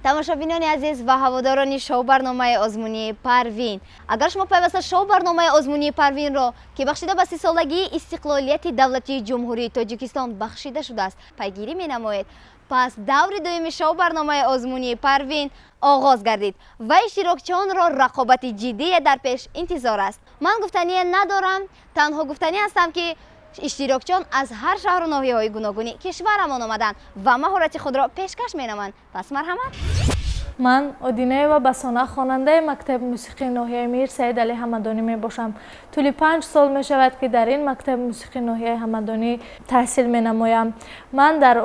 Тамошобинони азиз ва ҳаводорони шоу-барномаи озмунии Парвин, агар шумо пайваста шоу-барномаи озмунии Парвинро, ки бахшида ба 30-солагии истиқлолияти давлатии Ҷумҳурии Тоҷикистон бахшида шудааст, пайгирӣ менамоед, пас даври дуюми шоу-барномаи озмунии Парвин оғоз гардид ва иштирокчиёнро рақобати ҷиддие дар пеш интизор аст. Ман гуфтание надорам, танҳо гуфтанӣ ҳастам, ки иштирокчиён аз ҳар шаҳру ноҳияҳои гуногуни кишварамон омаданд ва маҳорати худро пешкаш менамоянд. Пас марҳамат. Ман Одинаева Басона, хонандаи мактаби мусиқии ноҳияи Мир Саид Али Ҳамадонӣ мебошам. Тӯли 5 сол мешавад, ки дар ин мактаби мусиқии ноҳияи Ҳамадонӣ таҳсил менамоям. Ман дар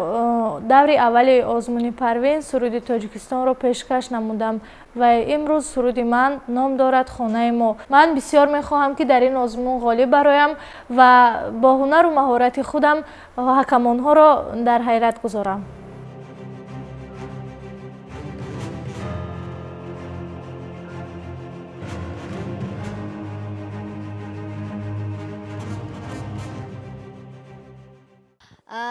даври аввали озмуни Парвин суруди Тоҷикистонро пешкаш намудам ва имрӯз суруди ман ном дорад «Хонаи мо». Ман бисёр мехоҳам, ки дар ин озмун ғолиб бароям ва бо ҳунару маҳорати худам ҳакамонҳоро дар ҳайрат гузорам.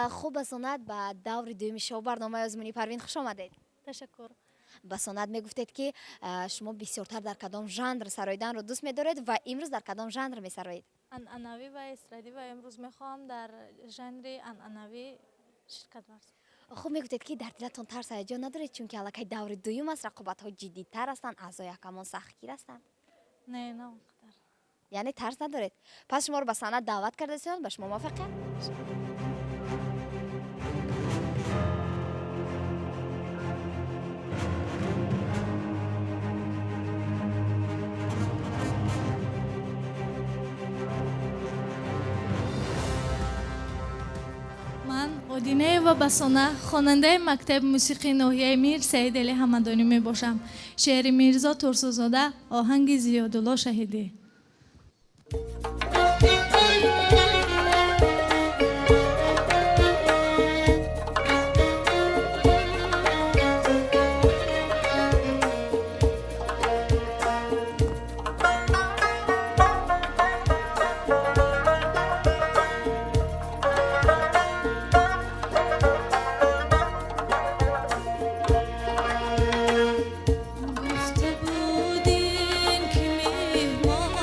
Хуб, Басонат, ба даври дуюми шоу барномаи озмунии Парвин хуш омадед. Ташаккур. Басонат, мегуфтед, ки шумо бисёртар дар кадом жанр сароиданро дӯст медоред ва имрӯз дар кадом жанр месароед? Анъанавӣ ва эстрадӣ, ва имрӯз мехоҳам дар жанри анъанавӣ ширкат варзам. Хуб, мегуфтед, ки дар дилатон тарс, ҳаяҷон надоред, чунки аллакай даври дуюм аст, рақобатҳо ҷиддитар ҳастанд, аъзои ҳакамон сахтгир ҳастанд? Не, на он қадар. Яъне тарс надоред. Пас шуморо ба саҳна даъват кардасиён. Ба шумо муваффақият. Ман Одинаева Басона, хонандаи мактаби мусиқии ноҳияи Мир Саид Али Ҳамадонӣ мебошам. Шеъри Мирзо Турсунзода, оҳанги Зиёдулло Шаҳидӣ. Гуфта будин, ки меҳмон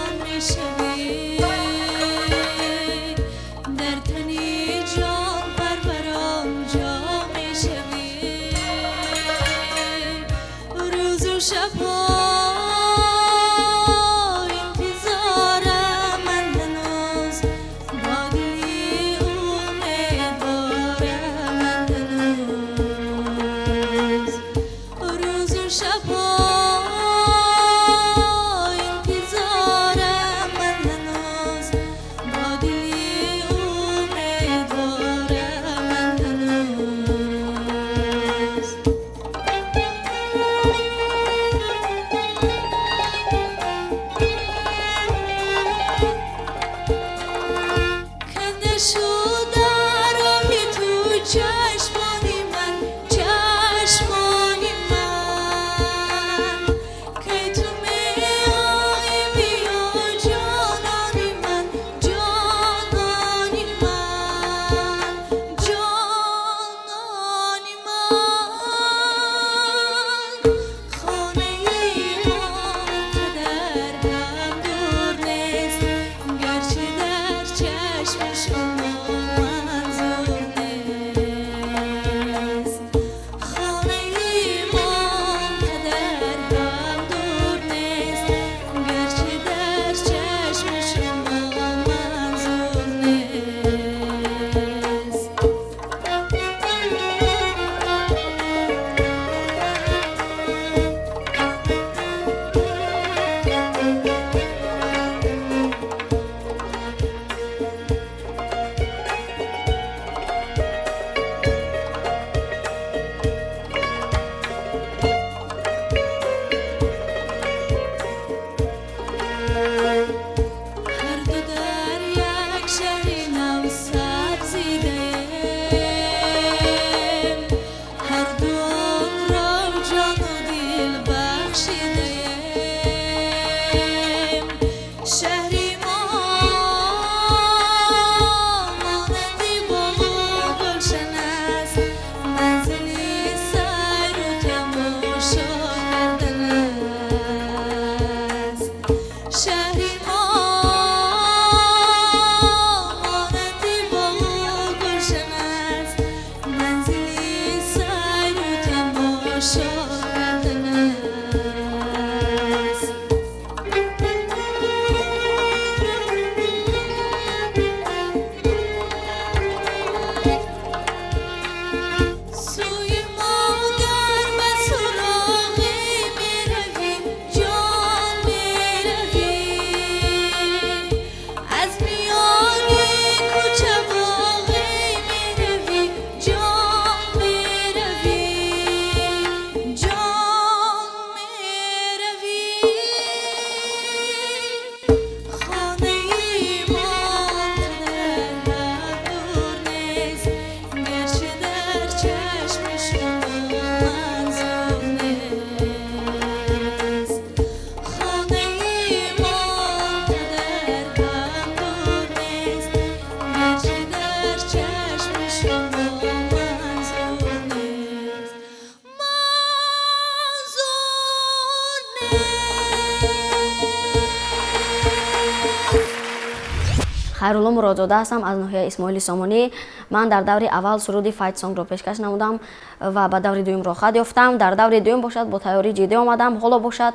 Хайрулло Муродзода ҳастам аз ноҳияи Исмоили Сомонӣ. Ман дар даври аввал суруди Fight Song-ро пешкаш намудам ва ба даври дуюм роҳхат ёфтам. Дар даври дуюм бошад бо тайёрии ҷиддӣ омадам. Ҳоло бошад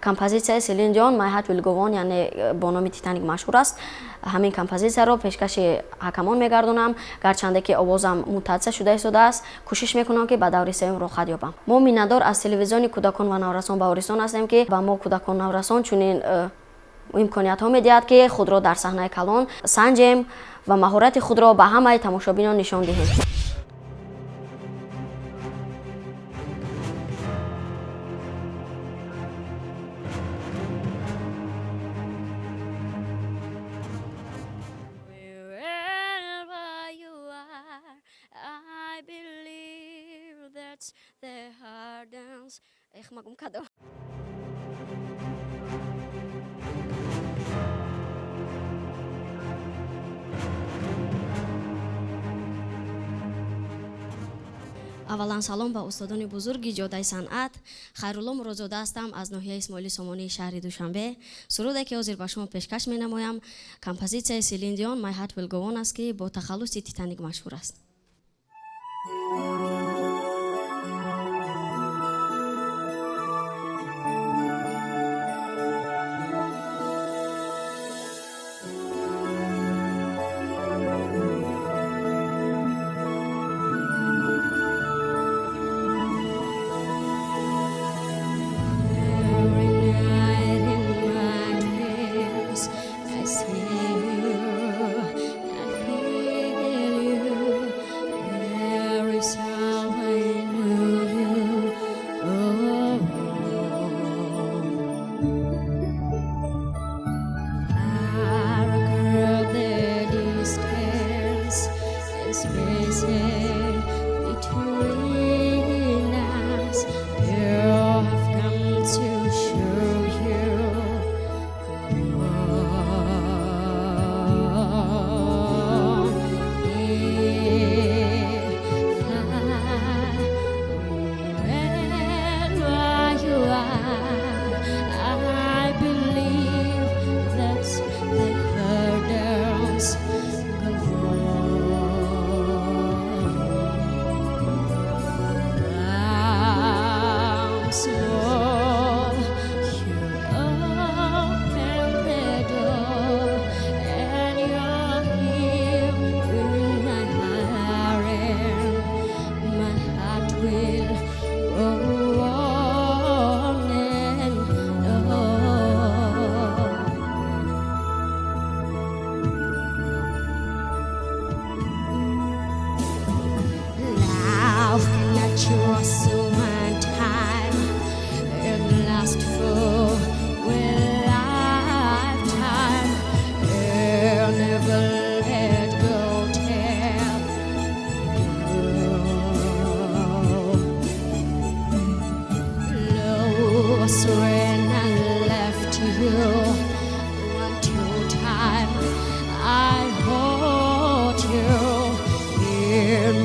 композитсияи Селин Дион My Heart Will Go On, яъне бо номи Титаник машҳур аст. Ҳамин композитсияро пешкаши ҳакамон мегардонам. Гарчанде ки овозам мутаъсир шуда истодааст, кӯшиш мекунам ки ба даври сеюм роҳхат ёбам. Мо миннатдор аз телевизиони кӯдакон ва наврасон Баҳористон ҳастем, ки ба мо кӯдакон наврасон чунин имкониятҳо медиҳад, ки худро дар саҳнаи калон санҷем ва маҳорати худро ба ҳамаи тамошобинон нишон диҳем. Аввалан салом ба устодони бузурги ҷодаи санъат. Хайрулло Муродзода ҳастам аз ноҳияи Исмоили Сомонии шаҳри Душанбе. Суруде ки ҳозир ба шумо пешкаш менамоям, композитсияи Селин Дион My Heart Will Go On аст, ки бо тахаллуси Титаник машҳур аст.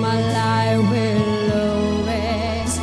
My life will always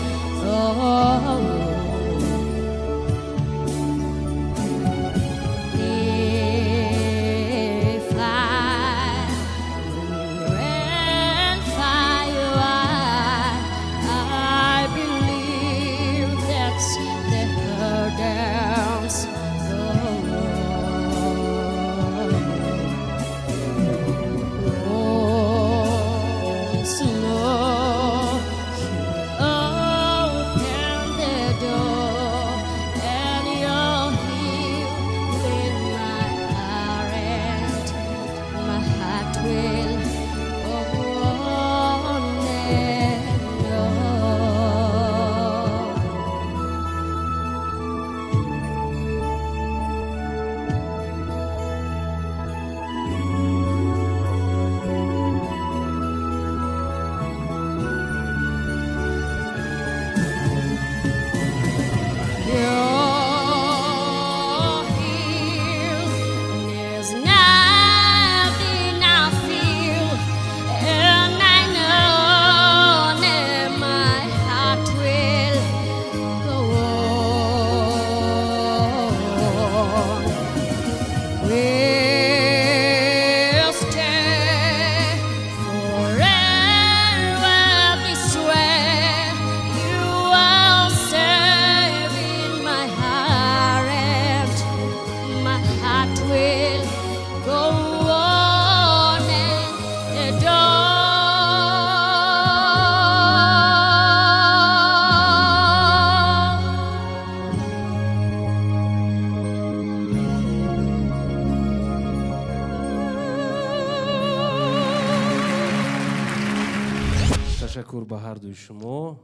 Ташаккур ба ҳар дуи шумо.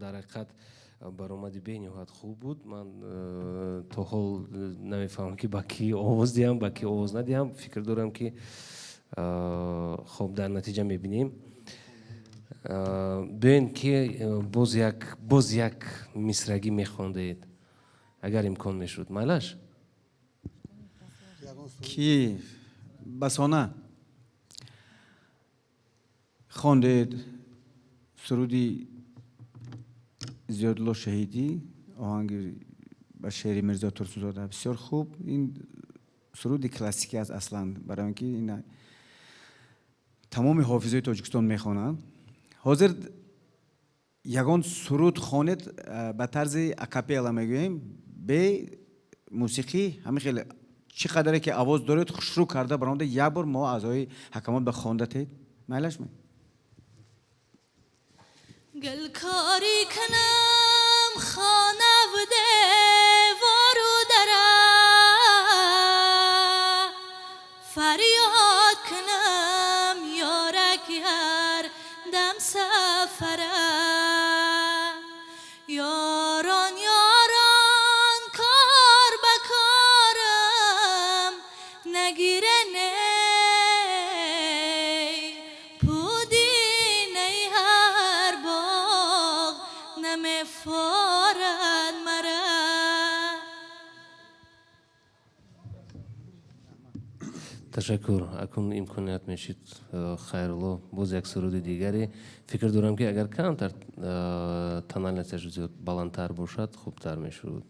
Дар ҳақиқат баромади бениҳоят хуб буд. Ман то ҳол намефаҳмам, ки ба кӣ овоз диҳам, ба кӣ овоз надиҳам. Фикр дорам, ки хуб, дар натиҷа мебинем. Биёен, ки боз як мисрагӣ мехондед, агар имкон мешуд. Майлаш? Ки Басона хондед суруди Зиёдулло Шаҳидӣ, оҳанги ба шеъри Мирзо Турсунзода. Бисёр хуб. Ин суруди классикӣ аст аслан, барои он ки ин тамоми ҳофизои Тоҷикистон мехонанд. Ҳозир ягон суруд хонед ба тарзи акапелла мегӯем, бе мусиқӣ, ҳамин хеле чӣ қадаре ки овоз доред, хушрӯ карда баромада як бор мо аъзои ҳакамон ба хондатед. Майлаш ме? Гулкорӣ кунам хонаву девору дара, фарёд кунам ёраки ҳар дам сафара. Ёрон, ёрон, кор ба корам нагире, ней пудинаи ҳар боғ намефорад мара. Ташаккур. Акун имконият мешид, Хайрулло, боз як суруди дигаре. Фикр дорам, ки агар камтар тональность аш зиёд баландтар бошад, хубтар мешуд.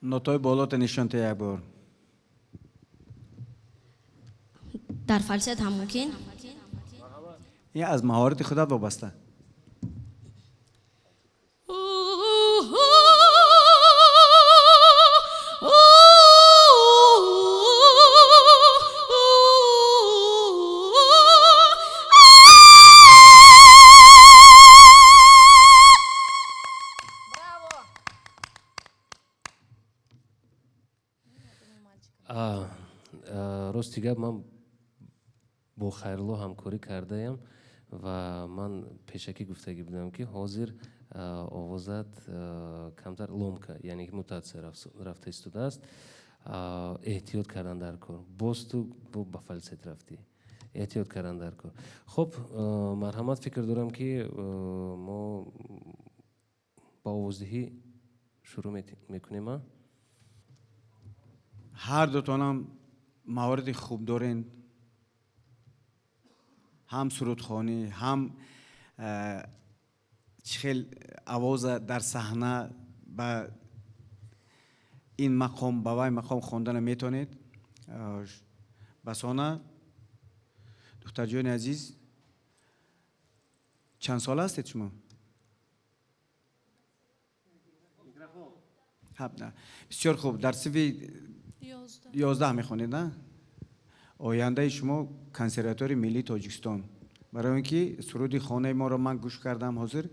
Нотаи болота нишон те як бор. Дар фалсет ҳам мумкин? Ин аз маҳорати худат вобаста. Рости гап, ман бо Хайрулло ҳамкорӣ кардаям ва ман пешакӣ гуфтагӣ будам, ки ҳозир овозат камтар ломка, яъне ки мутатсия рафта истодааст. Эҳтиёт кардан дар кор. Боз ту ба фалсет рафтӣ. Эҳтиёт кардан дар кор. Хуб, марҳамат, фикр дорам, ки мо ба овоздиҳӣ шурӯъ мекунем. А Ҳар дутонам маҳорати хуб дорен, ҳам сурудхонӣ, ҳам чӣ хел овоза дар саҳна ба ин мақом, ба вай мақом хондана метавонед. Басона, духтарҷони азиз, чанд сола ҳастед шумо? Бисёр хуб. Дар синфи 11 мехонед, на? Ояндаи шумо консерваторияи миллии Тоҷикистон, барои он ки суруди хонаи моро ман гӯш кардам ҳозир,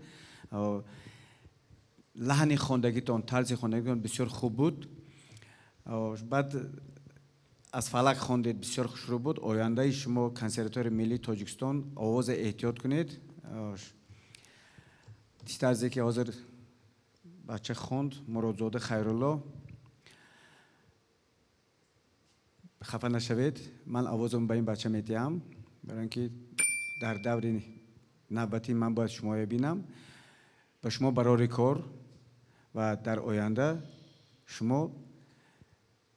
лаҳни хондагитон, тарзи хондагитон бисёр хуб буд. Баъд аз фалак хондед, бисёр хушрӯ буд. Ояндаи шумо консерваторияи миллии Тоҷикистон. Овоза эҳтиёт кунед. Чӣ тарзе ки ҳозир бача хонд, Муродзода Хайрулло, хафа нашавед, ман овозам ба ин бача медиҳам, барои он ки дар даври навбатӣ ман бояд шуморо бинам. Ба шумо барори кор ва дар оянда шумо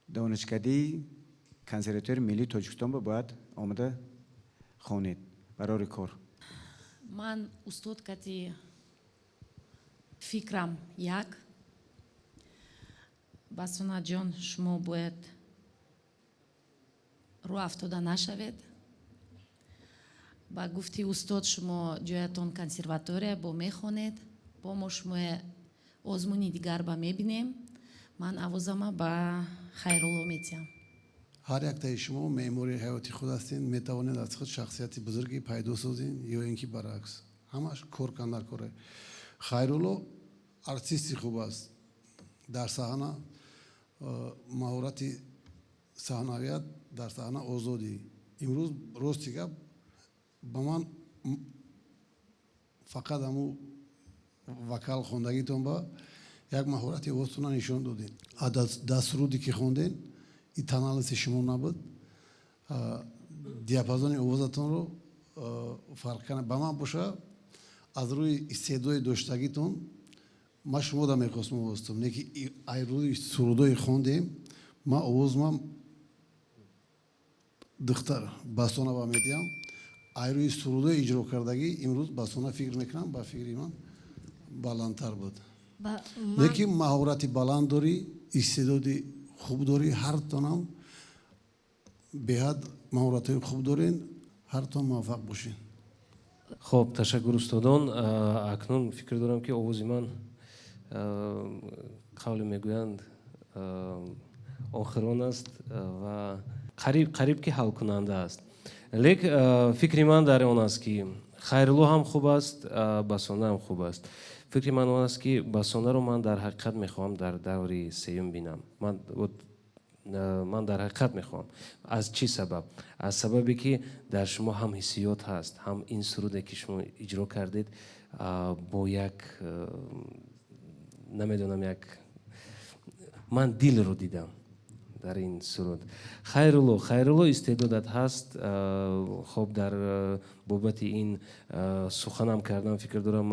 донишкадаи консерваторияи миллии Тоҷикистон бояд омада хонед. Барори кор. Ман устод кати фикрам як. Басонаҷон, шумо бояд рӯ афтода нашавед. Ба гуфти устод, шумо ҷоятон консерватория, бо мехонед, бо мо шумо озмуни дигар ба мебинем. Ман овозама ба Хайрулло метиҳам. Ҳар яктаи шумо меъмори ҳаёти худ ҳастед, метавонед аз худ шахсияти бузурге пайдо созед ё ин ки баръакс. Ҳамаш кор кан дар коре. Хайрулло артисти хуб аст. Дар саҳна маҳорати саҳнавият, дар саҳна озодӣ. Имрӯз, рости гап, ба ман Фақат ҳаму вокал хондагитон ба як маҳорати овозтона нишон додем. Дар суруде ки хондем, и тональности шумо набуд, диапазони овозатонро фарқ кана. Ба ман боша, аз рӯи истеъдоди доштагитон ман шумода мехостам овозтон, не ки ай рӯи сурудое хондем, ман овозмам духтар Басона ба медиҳам. Ай рӯи сурудои иҷро кардагӣ имрӯз Басона, фикр мекунам, ба фикри ман баландтар буд. Лекин маҳорати баланд дорӣ, истеъдоди хуб дорӣ, ҳартонам беҳад маҳоратҳои хуб дорен, ҳартон муваффақ бошед. Хоб, ташаккур, устодон. Акнун фикр дорам, ки овози ман, қавле мегӯянд, охирон аст ва қариб ки ҳалкунанда аст. Лек фикри ман дар он аст, ки Хайрулло ҳам хуб аст, Басона ҳам хуб аст. Фикри ман он аст, ки Басонаро ман дар ҳақиқат мехоҳам дар даври сеюм бинам. Ман дар ҳақиқат мехоҳам. Аз чӣ сабаб? Аз сабабе ки дар шумо ҳам ҳиссиёт ҳаст, ҳам ин суруде ки шумо иҷро кардед, бо як, намедонам, як ман дилро дидам дар ин суруд. Хайрулло, истеъдодат ҳаст. Хоб, дар бобати ин суханам кардан, фикр дорам,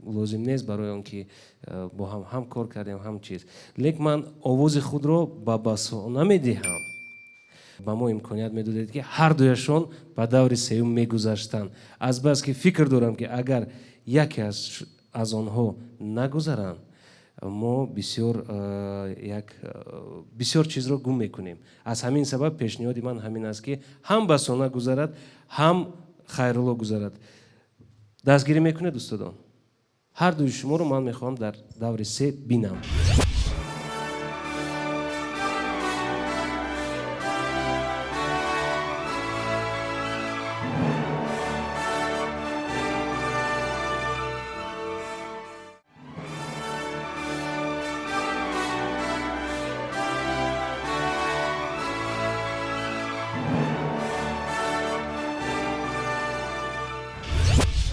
лозим нест, барои он ки бо ҳам ҳам кор кардем, ҳам чиз. Лек ман овози худро ба Басона медиҳам. Ба мо имконият медодед, ки ҳар дуяшон ба даври сеюм мегузаштанд. Азбаски фикр дорам, ки агар яке аз онҳо нагузаранд, мо бисёр як бисёр чизро гум мекунем. Аз ҳамин сабаб пешниҳоди ман ҳамин аст, ки ҳам Басона гузарад, ҳам Хайрулло гузарад. Дастгирӣ мекунед, устодон? Ҳар дуи шуморо ман мехоҳам дар даври се бинам.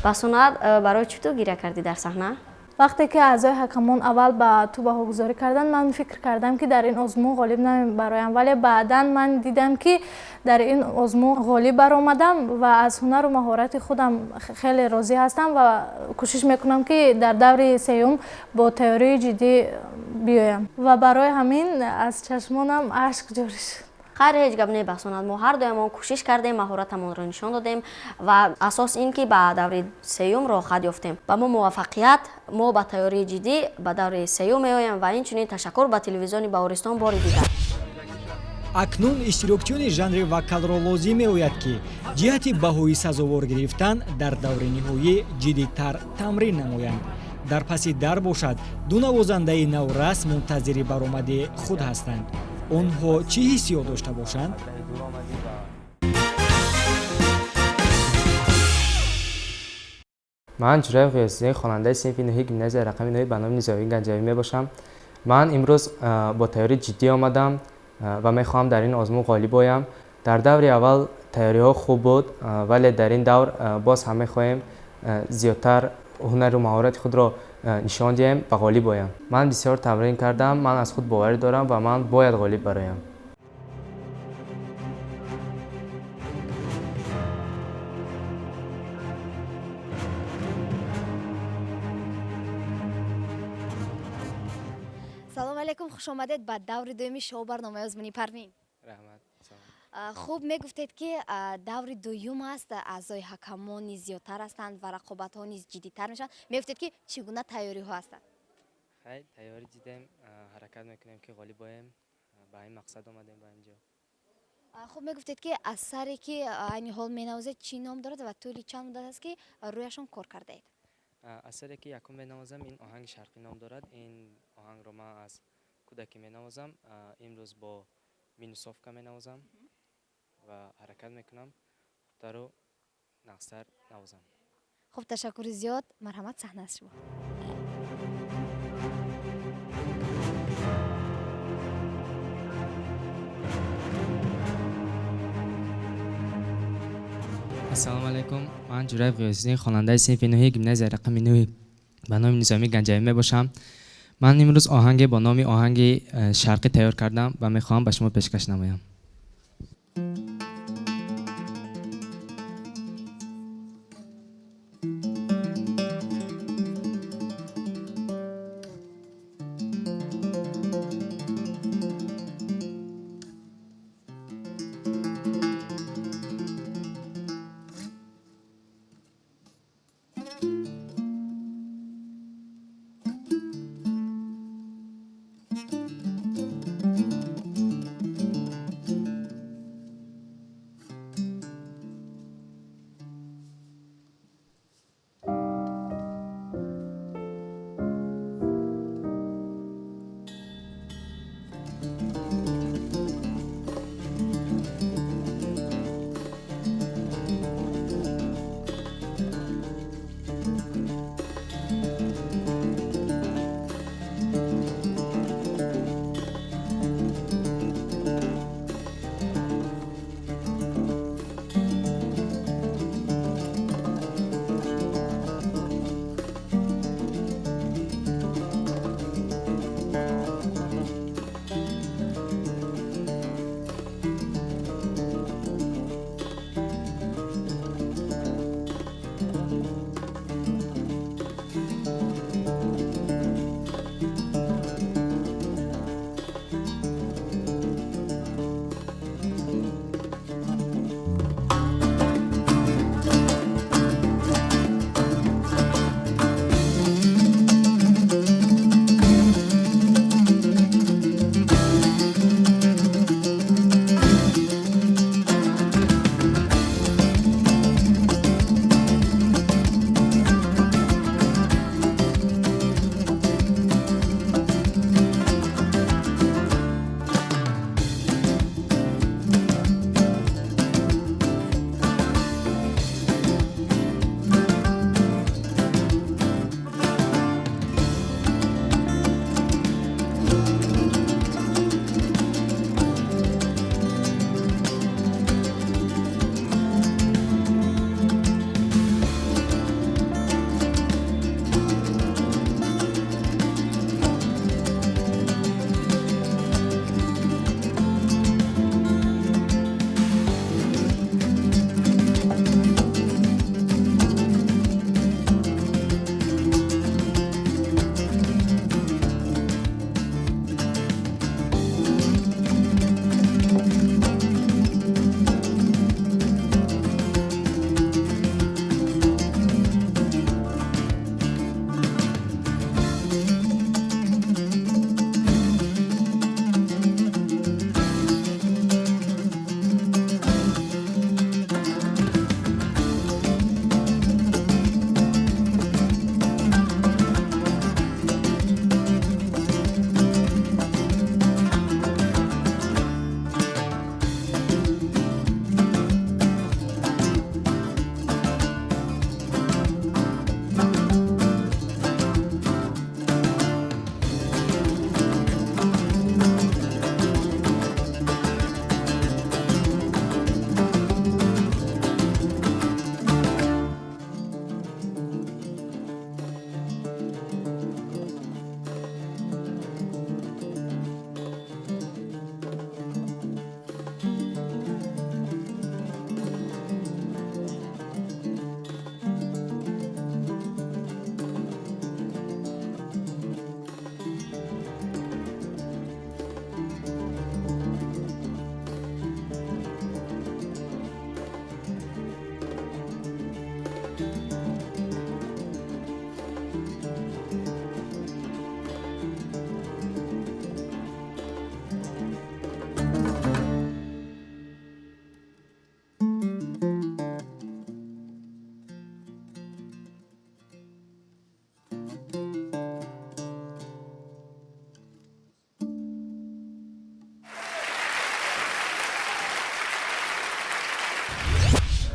Басонат, барои чӣ ту гиря кардӣ дар саҳна? Вақте ки аъзои ҳакамон аввал ба ту баҳогузорӣ карданд, ман фикр кардам, ки дар ин озмун ғолиб намебароям, вале баъдан ман дидам, ки дар ин озмун ғолиб баромадам ва аз ҳунару маҳорати худам хеле розӣ ҳастам ва кӯшиш мекунам, ки дар даври сеюм бо тайёрии ҷиддӣ биёям ва барои ҳамин аз чашмонам ашк ҷорӣ шуд. Хайр, ҳеҷ гап не, Басонат, мо ҳар дуямон кӯшиш кардем, маҳоратамонро нишон додем ва асос ин ки ба даври сеюм роҳхат ёфтем. Ба мо муваффақият, мо ба тайёрии ҷиддӣ ба даври сеюм меоем ва инчунин ташаккур ба телевизиони Баҳористон бори дигар. Акнун иштирокчиёни жанри вокалро лозим меояд, ки ҷиҳати баҳои сазовор гирифтан дар даври ниҳоӣ ҷиддитар тамрин намоянд. Дар паси дар бошад, ду навозандаи наврас мунтазири баромади худ ҳастанд. Онҳо чӣ ҳиссиёт дошта бошанд? Ман Ҷураев Ғиёсиддин, хонандаи синфи нӯҳи гимназияи рақами нӯҳи ба номи Низомӣ Ганҷавӣ мебошам. Ман имрӯз бо тайёрии ҷиддӣ омадам ва мехоҳам дар ин озмун ғолиб оям. Дар даври аввал тайёриҳо хуб буд, вале дар ин давр боз ҳам мехоҳем зиёдтар ҳунару маҳорати худро нишон диҳем ва ғолиб оям. Ман бисёр тамрин кардам, ман аз худ боварӣ дорам ва ман бояд ғолиб бароям. Салом алейкум, хуш омадед ба даври дуюми шоу барномаи озмуни Парвин. Раҳмат. Хуб, мегуфтед, ки даври дуюм аст, аъзои ҳакамон низ зиёдтар ҳастанд ва рақобатҳо низ ҷиддитар мешаванд. Мегуфтед, ки чӣ гуна тайёриҳо ҳастанд? Хай, тайёрӣ дидем, ҳаракат мекунем, ки ғолиб оем. Ба ин мақсад омадем ба ин ҷо. Хуб, мегуфтед, ки асаре ки айни ҳол менавозед, чӣ ном дорад ва тӯли чанд муддат аст, ки рӯяшон кор кардаед? Асаре ки якум менавозам, ин оҳанги шарқӣ ном дорад. Ин оҳангро ман аз кӯдакӣ менавозам. Имрӯз бо минусовка менавозам ва ҳаракат мекунам хубтару нақстар навозам. Хуб, ташаккури зиёд, марҳамат, саҳна аз шумо. Ассалому алайкум. Ман Ҷураев Ғиёсиддин, хонандаи синфи нӯҳи гимназияи рақами нӯҳи ба номи Низомӣ Ганҷавӣ мебошам. Ман имрӯз оҳанге бо номи оҳанги шарқӣ тайёр кардам ва мехоҳам ба шумо пешкаш намоям.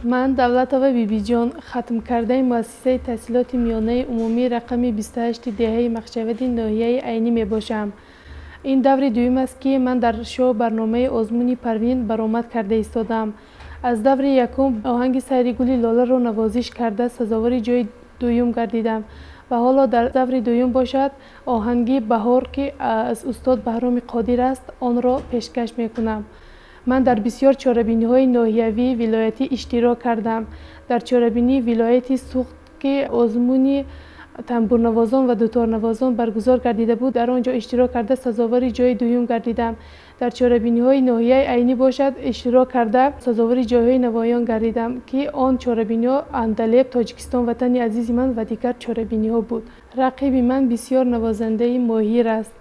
Ман Давлатова Бибиҷон, хатмкардаи муассисаи таҳсилоти миёнаи умумии рақами 28 деҳаи Махчавади ноҳияи Айнӣ мебошам. Ин даври дуюм аст, ки ман дар шоу барномаи озмуни Парвин баромад карда истодам. Аз даври якум оҳанги Сайри гули лоларо навозиш карда сазовори ҷои дуюм гардидам ва ҳоло дар даври дуюм бошад оҳанги Баҳор, ки аз устод Баҳроми Қодир аст, онро пешкаш мекунам. Ман дар бисёр чорабиниҳои ноҳиявӣ, вилоятӣ иштирок кардам. Дар чорабинии вилояти Суғд, ки озмуни тамбурнавозон ва дуторнавозон баргузор гардида буд, дар он ҷо иштирок карда сазовори ҷои дуюм гардидам. Дар чорабиниҳои ноҳияи Айнӣ бошад иштирок карда сазовори ҷойҳои навоён гардидам, ки он чорабиниҳо Андалеб, Тоҷикистон ватани азизи ман ва дигар чорабиниҳо буд. Рақиби ман бисёр навозандаи моҳир аст,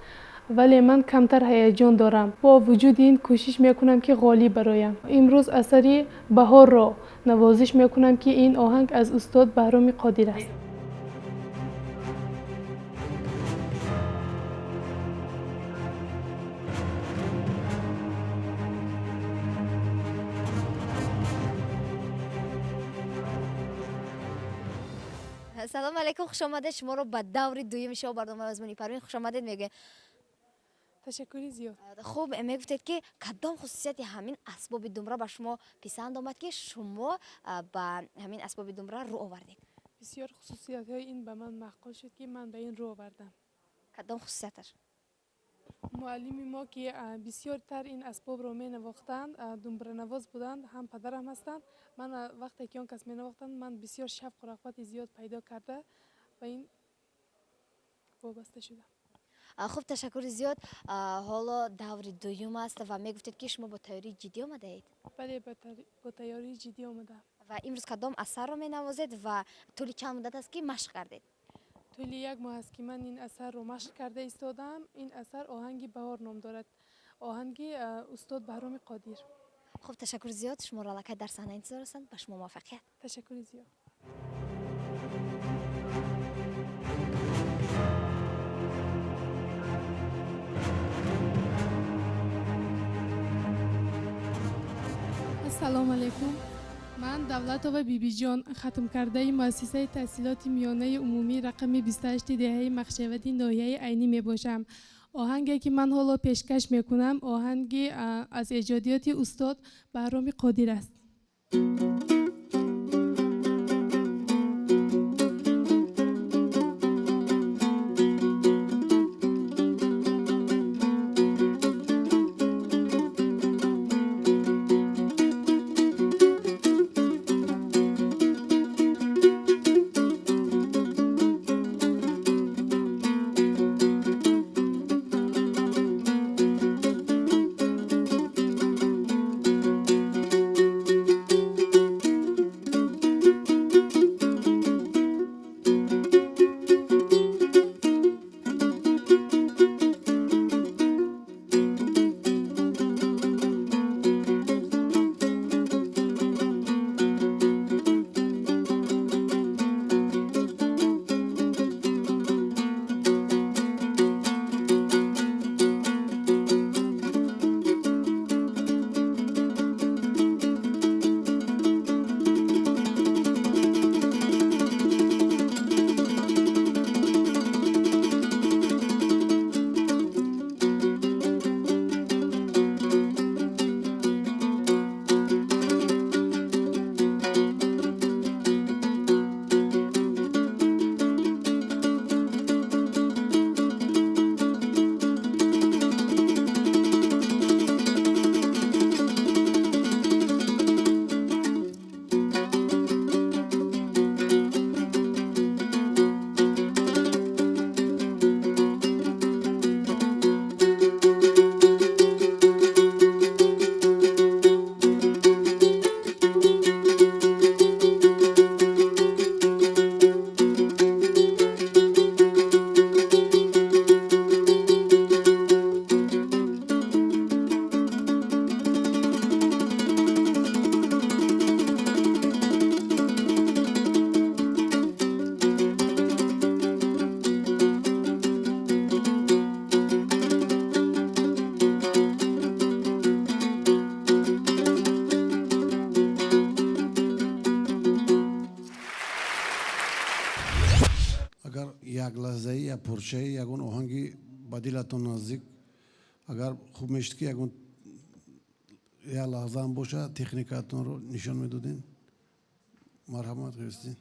вале ман камтар ҳаяҷон дорам. Бо вуҷуди ин кӯшиш мекунам, ки ғолиб бароям. Имрӯз асари Баҳорро навозиш мекунам, ки ин оҳанг аз устод Баҳроми Қодир аст. Салом алейкум, хуш омадед. Шуморо ба даври дуюми шоу барномаи озмуни Парвин хуш омадед мегӯем. Ташаккури зиёд. Хуб, мегуфтед, ки кадом хусусияти ҳамин асбоби думра ба шумо писанд омад, ки шумо ба ҳамин асбоби думра рӯ овардед? Бисёр хусусиятҳои ин ба ман маъқул шуд, ки ман ба ин рӯ овардам. Кадом хусусияташ? Муаллими мо, ки бисёртар ин асбобро менавохтанд, думбранавоз буданд, ҳам падарам ҳастанд. Ман вақте ки он кас менавохтанд, ман бисёр шавқу рағбати зиёд пайдо карда ба ин вобаста шудам. Хуб, ташаккури зиёд. Ҳоло даври дуюм аст ва мегуфтед, ки шумо бо тайёрии ҷиддӣ омадаед. Бале, бо тайёрии ҷиддӣ омадаам. Ва имрӯз кадом асарро менавозед ва тӯли чанд муддат аст, ки машқ кардед? Тӯли як моҳ аст, ки ман ин асарро машқ карда истодаам. Ин асар оҳанги Баҳор ном дорад, оҳанги устод Баҳроми Қодир. Хуб, ташаккури зиёд. Шуморо аллакай дар саҳна интизор ҳастанд. Ба шумо муваффақият. Ташаккури зиёд. Ассалому алайкум. Ман Давлатова Бибиҷон, хатмкардаи муассисаи таҳсилоти миёнаи умумӣ рақами 28 деҳаи Махшавади ноҳияи Айнӣ мебошам. Оҳанге, ки ман ҳоло пешкаш мекунам, оҳанги аз эҷодиёти устод Баҳроми Қодир аст. Агар як лаҳзаи, як порчаи ягон оҳанги ба дилатон наздик, агар хуб мешуд, ки ягон Як лаҳзаам бошад, техникаатонро нишон медодем. Марҳамат, Ғиёсиддин.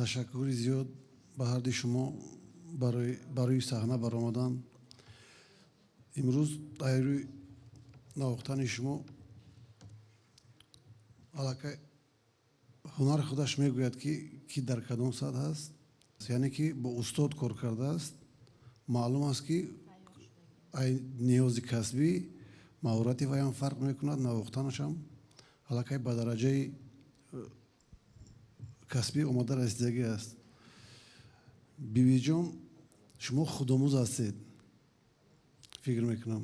Ташаккури зиёд ба ҳарди шумо барои саҳна баромадан. Имрӯз дар рӯи навохтани шумо аллакай ҳунари худаш мегӯяд, ки ки дар кадом сатҳ аст, яъне ки бо устод кор кардааст. Маълум аст, ки ай ниёзи касбӣ маҳорати вайам фарқ мекунад, навохтанашам аллакай ба дараҷаи касбӣ омода расидагӣ аст. Бибиҷон, шумо худомӯз ҳастед, фикр мекунам,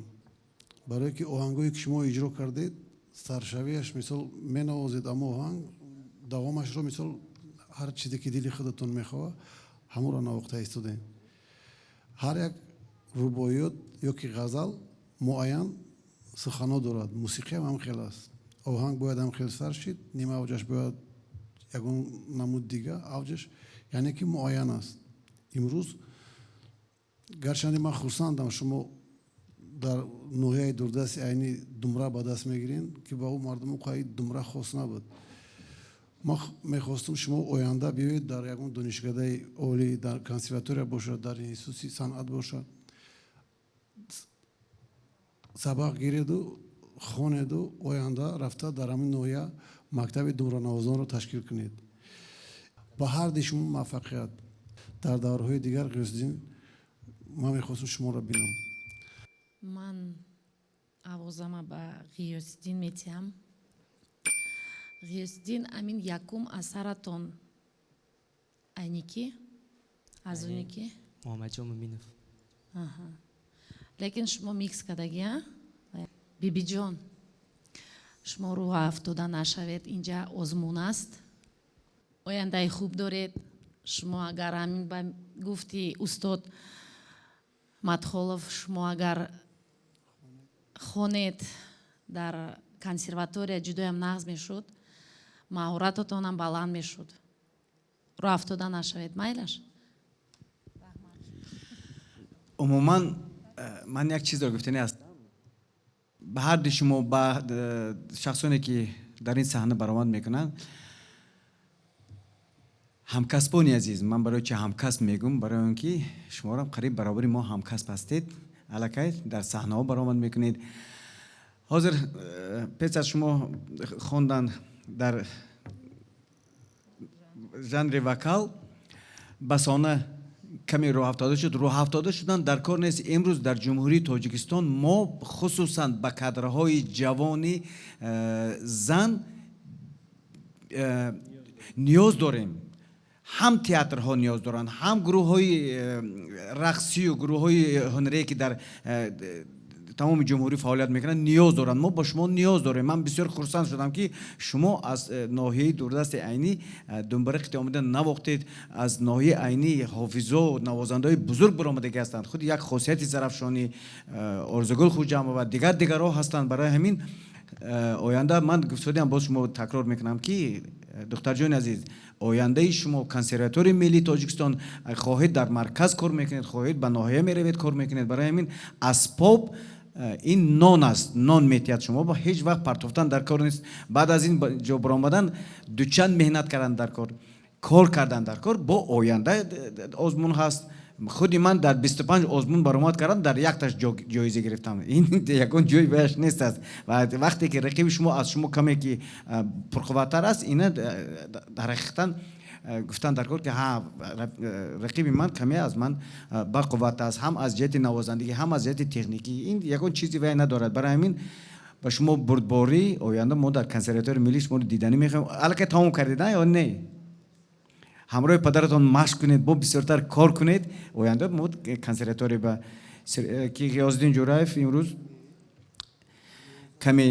барое ки оҳангое ки шумо иҷро кардед, саршавиаш мисол менавозед, аммо оҳанг давомашро мисол ҳар чизе ки дили худатон мехоҳад, ҳамонро навохта истодем. Ҳар як рубоиёт ё ки ғазал муайян сухано дорад, мусиқиам ҳам хел аст. Оҳанг бояд ҳам хел сар шид, нима авҷаш бояд ягон намуд дига авҷаш, яъне ки муайян аст. Имрӯз гарчанде ман хурсандам, шумо дар ноҳияи дурдасти Айнӣ думра ба даст мегирем, ки ба ӯ мардуму қаи думра хос набуд. Ман мехостум шумо оянда биёед дар ягон донишкадаи олӣ, дар консерватория бошад, дар институти санъат бошад, сабақ гиреду хонеду оянда рафта дар ҳамин ноҳия мактаби думранавозонро ташкил кунед. Ба ҳарди шумо муваффақият. Дар даврҳои дигар, Ғиёсиддин, ман мехостам шуморо бинам. Ман овозама ба Ғиёсиддин метиҳам. Ғиёсиддин, амин якум асаратон айни ки? Аз оне ки? Муҳаммадҷон Муминов. Лекин шумо микс кардагӣ, а? Бибиҷон, шумо рӯҳ афтода нашавед, инҷа озмун аст. Ояндаи хуб доред. Шумо агар ҳамин ба гуфти устод Мадхолов, шумо агар хонед дар консерватория, ҷудоям нағз мешуд, маҳорататонам баланд мешуд. Роҳ афтода нашавед, майлаш? Умуман, ман як чизро гуфтанӣ ҳастам ба ҳарду шумо, ба шахсоне ки дар ин саҳна баромад мекунанд. Ҳамкасбони азиз, ман барои чи ҳамкасб мегӯм? Барои он ки шуморам қариб баробари мо ҳамкасб ҳастед, аллакай дар саҳнаҳо баромад мекунед. Ҳозир пеш аз шумо хондан дар жанри вокал Басона каме рӯҳафтода шуд. Рӯҳафтода шудан дар кор нест. Имрӯз дар Ҷумҳурии Тоҷикистон мо хусусан ба кадрҳои ҷавони зан ниёз дорем. Ҳам театрҳо ниёз доранд, ҳам гурӯҳҳои рақсию гурӯҳҳои ҳунарие, ки дар тамоми ҷумҳурӣ фаъолият мекунанд, ниёз доранд. Мо ба шумо ниёз дорем. Ман бисёр хурсанд шудам, ки шумо аз ноҳияи дурдасти Айнӣ думбара қити омада навохтед. Аз ноҳияи Айнӣ ҳофизо, навозандаҳои бузург баромадагӣ ҳастанд. Худи як Хосияти Зарафшонӣ, Орзугул Хуҷамова, дигар дигарҳо ҳастанд. Барои ҳамин оянда ман гуфтодиам, боз шумо такрор мекунам, ки духтарҷони азиз, ояндаи шумо консерваторияи миллии Тоҷикистон. Хоҳед, дар марказ кор мекунед, хоҳед, ба ноҳия меравед, кор мекунед. Барои ҳамин асбоб ин нон аст, нон метиҳад. Шумо ба ҳеҷ вақт партофтан дар кор нест. Баъд аз ин ҷо баромадан дучанд меҳнат кардан дар кор, кор кардан дар кор. Бо оянда озмун ҳаст. Худи ман дар 25 озмун баромад кардам, дар якташ ҷоиза гирифтам. Ин ягон ҷои баяш нест аст. Ва вақте ки рақиби шумо аз шумо каме ки пурқувваттар аст, ина дар ҳақиқатан гуфтан дар кор, ки ҳа, рақиби ман каме аз ман бақувват аст, ҳам аз ҷиҳати навозандагӣ, ҳам аз ҷиҳати техникӣ. Ин ягон чизи вай надорад. Барои ҳамин ба шумо бурдборӣ. Оянда мо дар консерваторияи миллӣ шуморо диданӣ мехоҳем. Аллакай тамом кардед ё не? Ҳамроҳи падаратон машқ кунед, бо бисёртар кор кунед. Оянда мо консерватория ба ки Ғиёсиддин Ҷураев имрӯз каме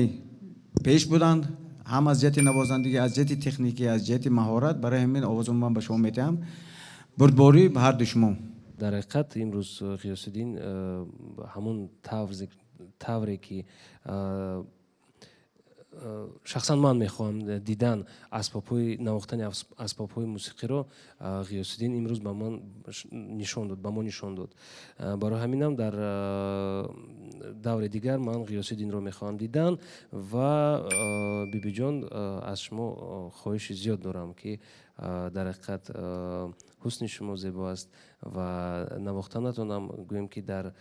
пеш буданд, ҳам аз ҷиҳати навозандагӣ, аз ҷиҳати техникӣ, аз ҷиҳати маҳорат. Барои ҳамин овозро ман ба шумо метиҳам. Бурдборӣ ба ҳарду шумо. Дар ҳақиқат, имрӯз Ғиёсиддин ҳамон тавре ки шахсан ман мехоҳам дидан асбобҳои навохтани асбобҳои мусиқиро, Ғиёсиддин имрӯз ба ман нишон дод, ба мо нишон дод. Барои ҳаминам дар даври дигар ман Ғиёсиддинро мехоҳам дидан. Ва бибиҷон, аз шумо хоҳиши зиёд дорам, ки дар ҳақиқат ҳусни шумо зебо аст ва навохтанатонам, гӯем ки дар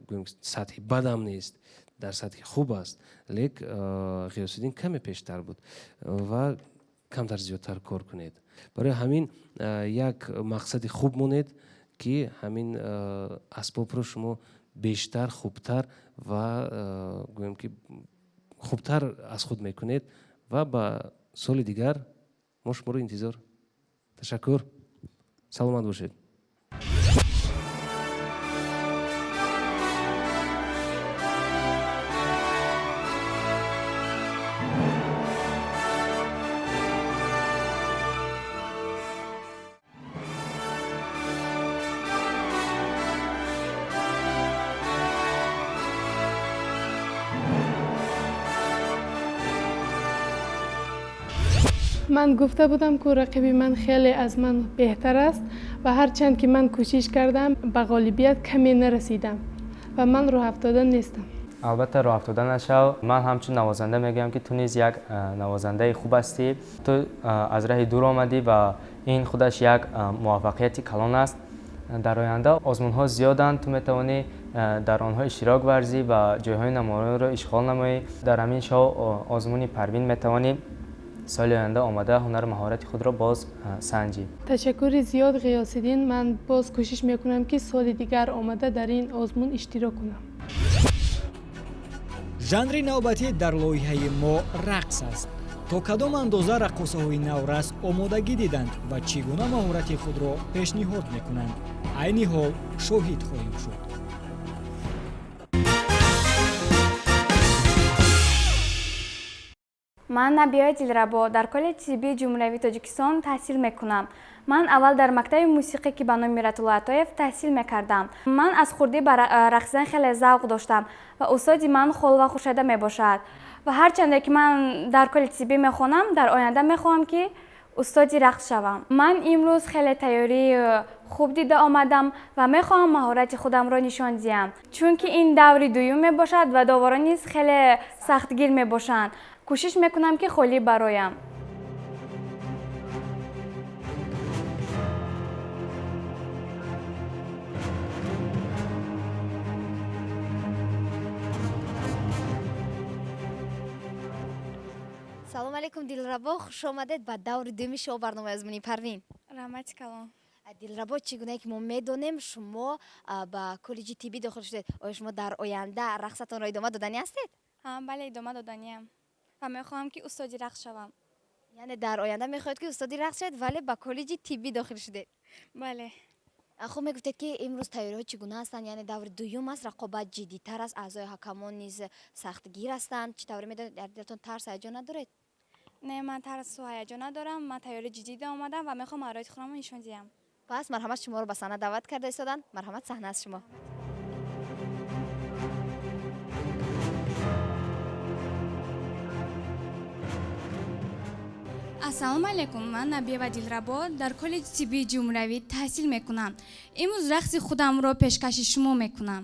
гӯем сатҳи бадам нест, дар сатҳи хуб аст, лек Ғиёсиддин каме пештар буд ва камтар зиёдтар кор кунед. Барои ҳамин як мақсади хуб монед, ки ҳамин асбобро шумо бештар, хубтар ва гӯем ки хубтар аз худ мекунед ва ба соли дигар мо шуморо интизор. Ташаккур, саломат бошед. Ман гуфта будам, ки рақиби ман хеле аз ман беҳтар аст ва ҳарчанд ки ман кӯшиш кардам, ба ғолибият каме нарасидам ва ман рӯҳафтода нестам. Албатта, рӯҳафтода нашав. Ман ҳамчун навозанда мегӯям, ки ту низ як навозандаи хуб ҳастӣ. Ту аз раҳи дур омадӣ ва ин худаш як муваффақияти калон аст. Дар оянда озмунҳо зиёданд, ту метавонӣ дар онҳо иштирок варзӣ ва ҷойҳои намоёнро ишғол намоӣ. Дар ҳамин шоу озмуни Парвин метавонӣ. Соли оянда омада ҳунару маҳорати худро боз санҷӣ. Ташаккури зиёд, Ғиёсиддин. Ман боз кӯшиш мекунам, ки соли дигар омада дар ин озмун иштирок кунам. Жанри навбатӣ дар лоиҳаи мо рақс аст. То кадом андоза раққосаҳои наврас омодагӣ диданд ва чӣ гуна маҳорати худро пешниҳод мекунанд, айни ҳол шоҳид хоҳем шуд. Ман Набиёи Дилрабо дар коллеҷи тиббии Ҷумҳуриявии Тоҷикистон таҳсил мекунам. Ман аввал дар мактаби мусиқӣ, ки ба номи Миратулло Атоев, таҳсил мекардам. Ман аз хурдӣ ба рақсидан хеле завқ доштам ва устоди ман Холова Хуршеда мебошад. Ва ҳарчанде ки ман дар коллеҷи тиббӣ мехонам, дар оянда мехоҳам, ки устоди рақс шавам. Ман имрӯз хеле тайёрии хуб дида омадам ва мехоҳам маҳорати худамро нишон диҳам, чунки ин даври дуюм мебошад ва доварон низ хеле сахтгир мебошанд. Кӯшиш мекунам, ки холӣ бароям. Салом алейкум, Дилрабо, хуш омадед ба даври дуюми шоу барномаи озмунии Парвин. Раҳмати калон. Дилрабо, чӣ гунае ки мо медонем, шумо ба коллеҷи тиббӣ дохил шудед. Оё шумо дар оянда рақсатонро идома доданӣ ҳастед? Бале, идома доданиям ва мехоҳам, ки устоди рақс шавам. Яъне дар оянда мехоҳед, ки устоди рақс шавед, вале ба коллеҷи тиббӣ дохил шудед? Бале. Хуб, мегуфтед, ки имрӯз тайёриҳо чӣ гуна ҳастанд? Яъне даври дуюм аст, рақобат ҷиддитар аст, аъзои ҳакамон низ сахтгир ҳастанд. Чӣ тавре медонед, дар дилатон тарс, ҳаяҷон надоред? Не, ман тарсу ҳаяҷон надорам. Ман тайёри ҷиддӣ дида омадам ва мехоҳам маҳорати худамро нишон диҳам. Пас марҳамат, шуморо ба саҳна даъват карда истоданд. Марҳамат, саҳна аз шумо. Ассалому алайкум, ман Набиева Дилрабо дар коллеҷи тиббии Ҷумҳуриявӣ таҳсил мекунам. Имрӯз рақси худамро пешкаши шумо мекунам.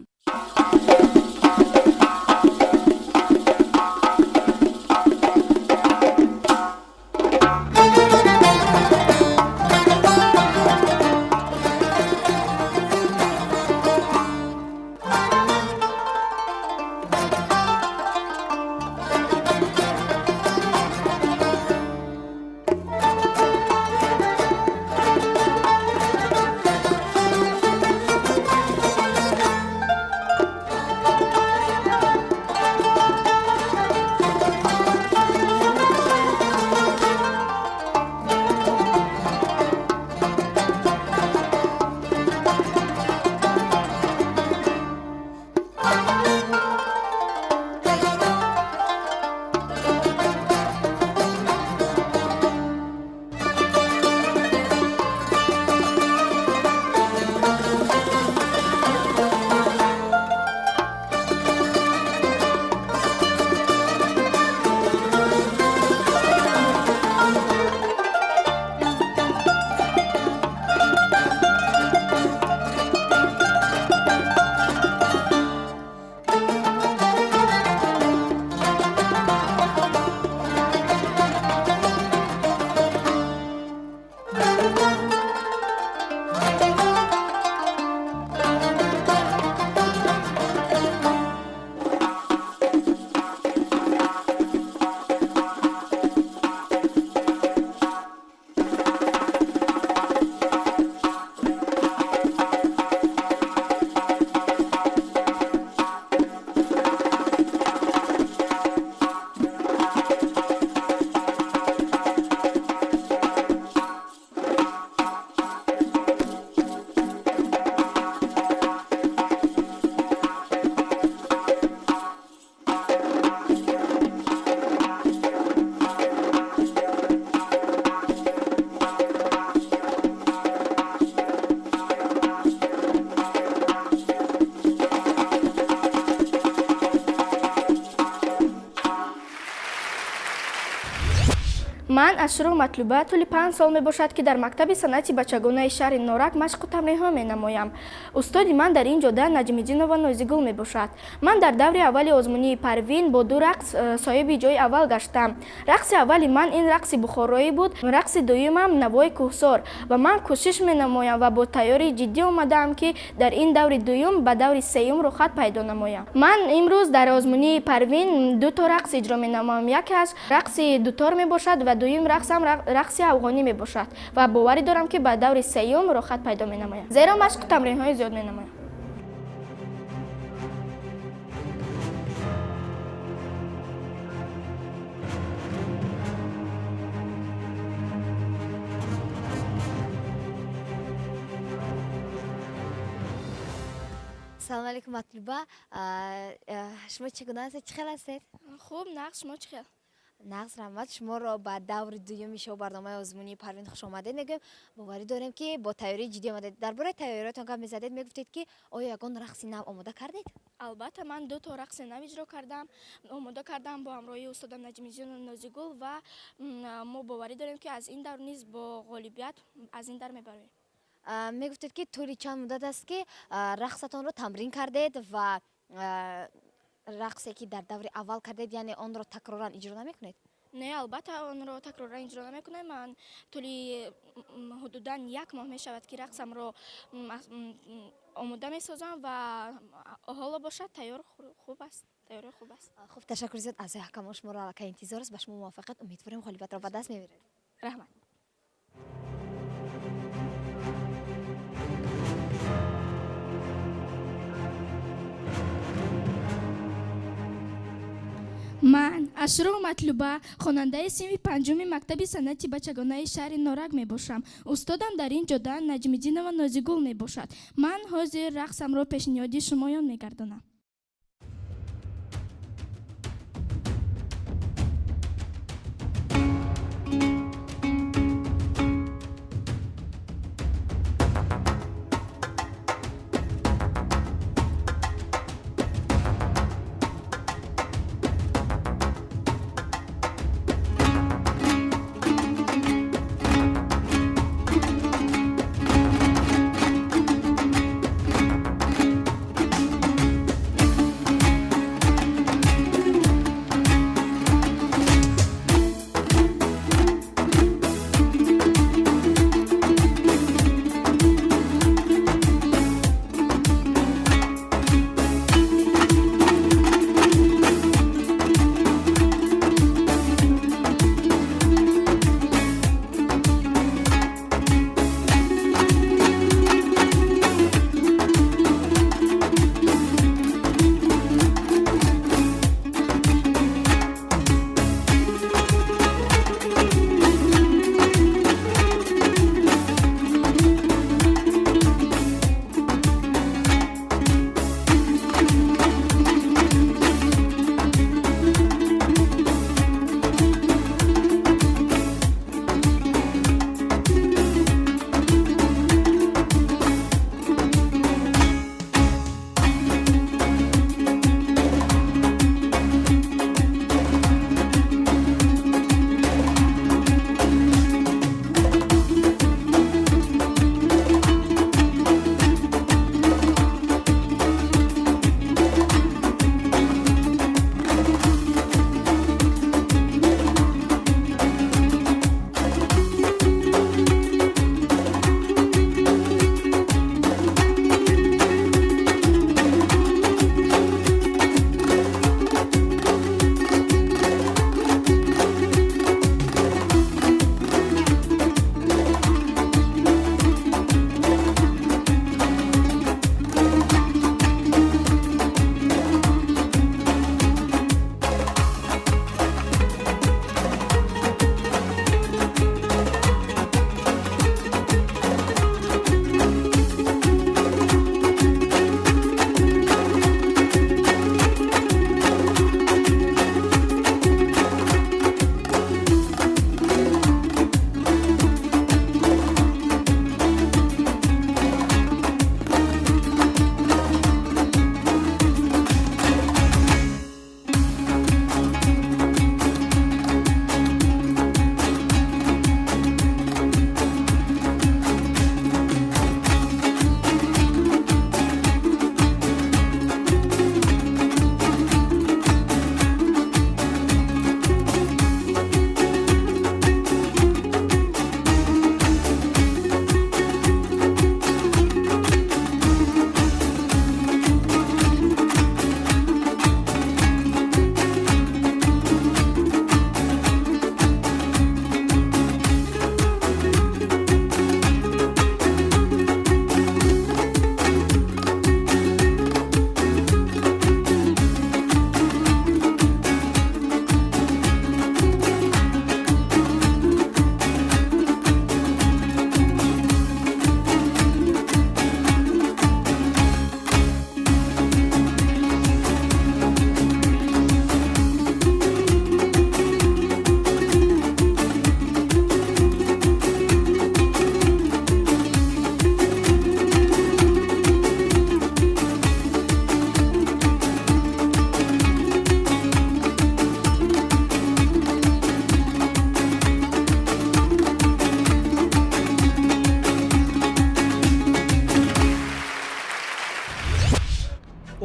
Ман Ашуру Матлуба тӯли 5 сол мебошад, ки дар мактаби санъати бачагонаи шаҳри Норак машқу тамринҳо менамоям. Устоди ман дар ин ҷода Наҷмиддинова Нозигул мебошад. Ман дар даври аввали озмунии Парвин бо 2 рақс соҳиби ҷои аввал гаштам. Рақси аввали ман ин рақси бухороӣ буд, рақси дуюмам навои кӯҳсор, ва ман кӯшиш менамоям ва бо тайёрии ҷиддӣ омадаам, ки дар ин даври дуюм ба даври сеюм рухат пайдо намоям. Ман имрӯз дар озмунии Парвин 2 то рақс иҷро менамоям. Яке аз рақси дутор мебошад ва Дуюм рақсам рақси афғонӣ мебошад ва боварӣ дорам, ки ба даври сеюм роҳхат пайдо менамоям, зеро машқу тамринҳои зиёд менамоям. Салом алейкум, Матлуба. Шумо чӣ гуна ҳастед, чӣ хел ҳастед? Хуб, нағз, шумо чӣ хел? Нағз, раҳмат. Шуморо ба даври дуюми шоу барномаи озмунии Парвин хушомадед мегӯем. Боварӣ дорем, ки бо тайёрии ҷиддӣ омадед. Дар бораи тайёриётон гап мезадед, мегуфтед, ки оё ягон рақси нав омода кардед? Албатта, ман ду то рақси нав иҷро кардам, омода кардам бо ҳамроҳии устодам Наҷмиддину Нозигул ва мо боварӣ дорем, ки аз ин давр низ бо ғолибият аз ин дар мебароем. Мегуфтед, ки тӯли чанд муддат аст, ки рақсатонро тамрин кардед ва рақсе, ки дар даври аввал кардед, яъне онро такроран иҷро намекунед? Не, албатта, онро такроран иҷро намекунам. Ман тӯли ҳудудан як моҳ мешавад, ки рақсамро омода месозам ва ҳоло бошад тайёр хуб аст, тайёри хуб аст. Хуб, ташаккур зиёд. Аъзои ҳакамон шуморо аллакай интизор аст. Ба шумо муваффақият умедворем, ғолибиятро ба даст меоред. Раҳмат. Ман Ашро Матлуба, хонандаи синфи панҷуми мактаби санъати бачагонаи шаҳри Норак мебошам. Устодам дар ин ҷода Наҷмиддинова Нозигул мебошад. Ман ҳозир рақсамро пешниҳоди шумоён мегардонам.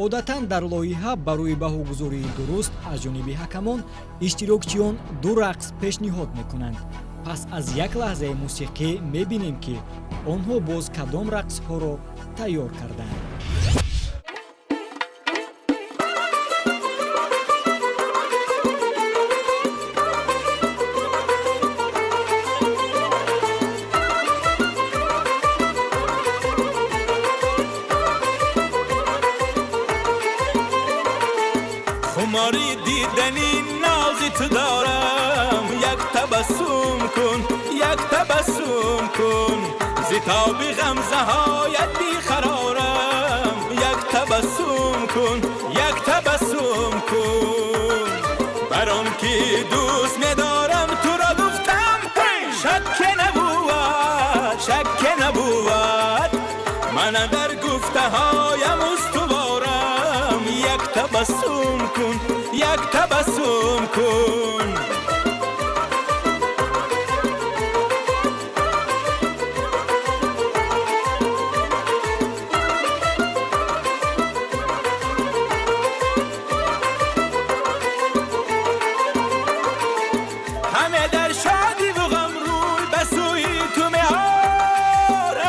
Одатан дар лоиҳа барои баҳогузории дуруст аз ҷониби ҳакамон иштирокчиён ду рақс пешниҳод мекунанд. Пас аз як лаҳзаи мусиқӣ мебинем, ки онҳо боз кадом рақсҳоро тайёр карданд. Хумори дидани нози ту дорам, як табассум кун, як табассум кун, зи тоби ғамзаҳоят беқарорам, як табассум кун, як табассум кун, бар он ки дӯст медорам туро гуфтам, шакке набувад, шакке набувад, ман дар гуфтаҳоям устуворам, як табассум кун, як табассум кун. Ҳаме дар шодиву ғам рӯй ба сӯи ту меорам,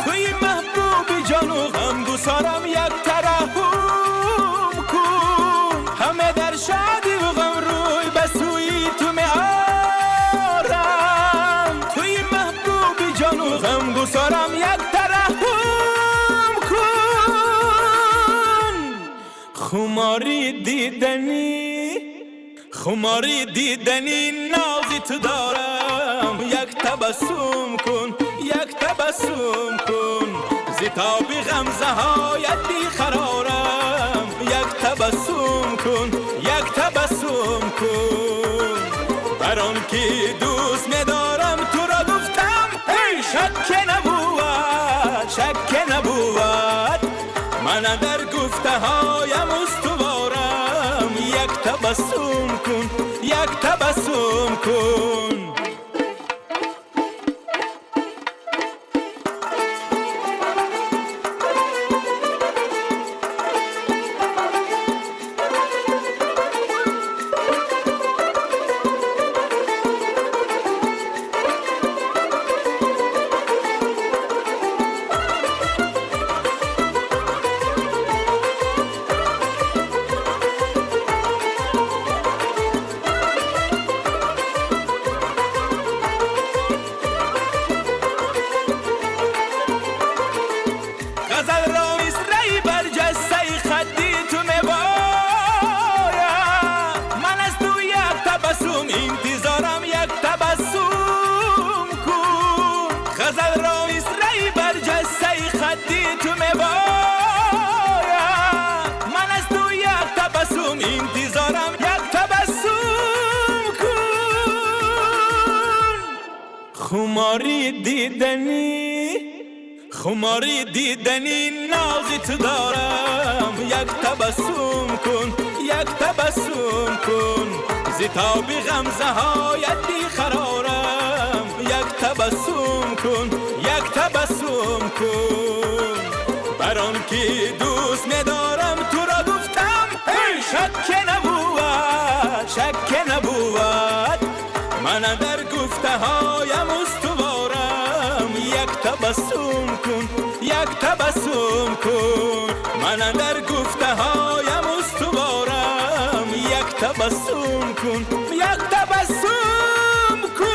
туи маҳбуби ҷону ғамгусорам, як тараҳҳум кун. Ҳаме дар шодиву ғам рӯй ба сӯи ту меорам, туи маҳбуби ҷону ғамгусорам, як тараҳҳум кун. Хумори дидани, хумори дидани нози ту дорам, як табассум кун, як табассум кун, зи тоби ғамзаҳоят беқарорам, як табассум кун, як табассум кун, бар он ки дӯст медорам туро гуфтам, шакке набувад, шакке набувад, ман дар гуфтаҳоям устуворам, як табассум кун, як табассум кун. غزل را مصرعی برجسته خطی تو میباید، من از تو یک تبسم انتظارم، یک تبسم کن. غزل را مصرعی برجسته خطی تو میباید، من از تو یک تبسم انتظارم، یک تبسم کن. خماری دیدنی، хумори дидани нози ту дорам, як табассум кун, як табассум кун, зи тоби ғамзаҳоят беқарорам, як табассум кун, як табассум кун, бар он ки дӯст медорам туро гуфтам, шакке набувад, шакке набувад, ман дар гуфтаҳоям устуворам, як табассум кун, як табассум кун, ман дар гуфтаҳоям устуворам, як табассум кун, як табассум кун.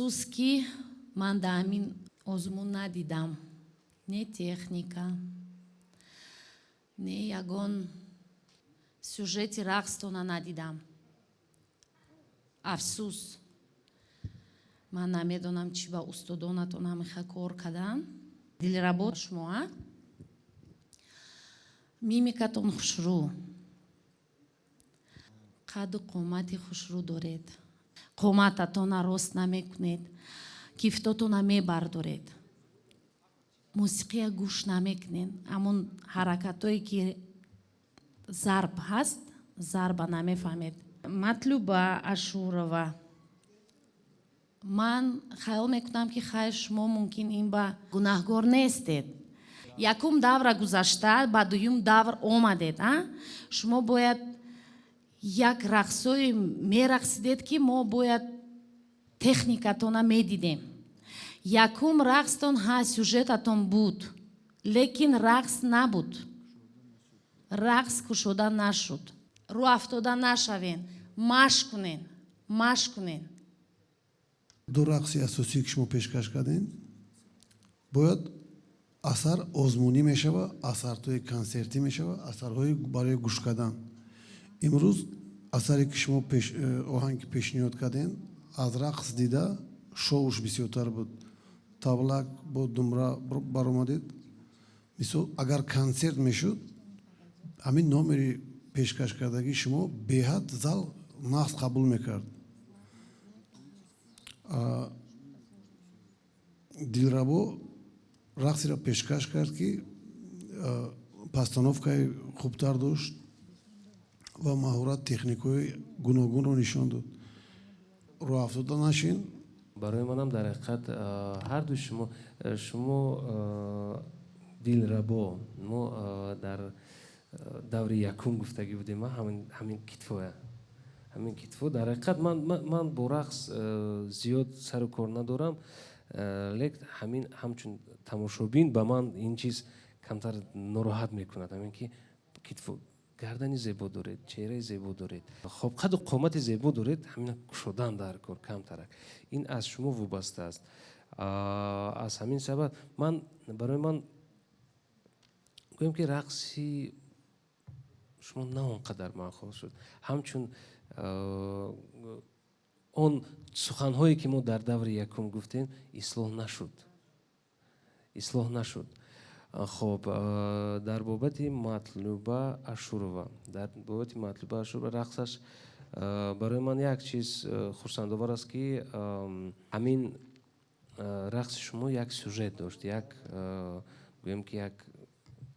Афсӯс, ки ман дар ҳамин озмун надидам не техника, не ягон сюжети рақстона надидам. Афсӯс, ман намедонам, чӣ ба устодонатон ҳамиха кор карданд. Дилрабо, шумо а мимикатон хушрӯ, қадду қомати хушрӯ доред, қомататона рост намекунед, кифтотона мебардоред, мусиқия гӯш намекунед, ҳамон ҳаракатое ки зарб ҳаст, зарба намефаҳмед. Матлуба Ашурова, ман хаёл мекунам, ки хайр, шумо мумкин ин ба гунаҳгор нестед. Якум давра гузашта, ба дуюм давр омадед, а шумо бояд як рақсое мерақсидед, ки мо бояд техникатона медидем. Якум рақстон ҳа, сюжетатон буд, лекин рақс набуд, рақс кушода нашуд. Рӯ афтода нашавен, машқ кунен, машқ кунен. Ду рақси асосие ки шумо пешкаш кардем, бояд асар озмунӣ мешава, асарҳои консертӣ мешава, асарҳои барои гӯш кардан. Имрӯз асаре ки шумо оҳанг пешниҳод кардем, аз рақс дида шоуш бисёртар буд. Таблак бо думра баромадед. Мисол, агар консерт мешуд, ҳамин номери пешкашкардагии шумо беҳад зал нағз қабул мекард. Дилрабо рақсеро пешкаш кард, ки постановкаи хубтар дошт ва маҳорат, техникаҳои гуногунро нишон дод. Роҳафтода нашин. Барои манам дар ҳақиқат ҳардуи шумо, шумо Дилрабо, мо дар даври якум гуфтагӣ будем, ҳамин китфоя, ҳамин китфо. Дар ҳақиқат ман бо рақс зиёд сару кор надорам, лек ҳамин ҳамчун тамошобин ба ман ин чиз камтар нороҳат мекунад, ҳамин ки китфо. Гардани зебо доред, чеҳраи зебо доред, хоб, қаду қомати зебо доред, ҳамина кушодан дар кор камтарак. Ин аз шумо вобаста аст. Аз ҳамин сабаб ман барои ман гӯем, ки рақси шумо на он қадар маъқул шуд. Ҳамчун он суханҳое ки мо дар даври якум гуфтем, ислоҳ нашуд, ислоҳ нашуд. Хоб, дар бобати Матлуба Ашурова, дар бобати Матлуба Ашурова рақсаш барои ман як чиз хурсандовар аст, ки ҳамин рақси шумо як сюжет дошт, як гӯем ки як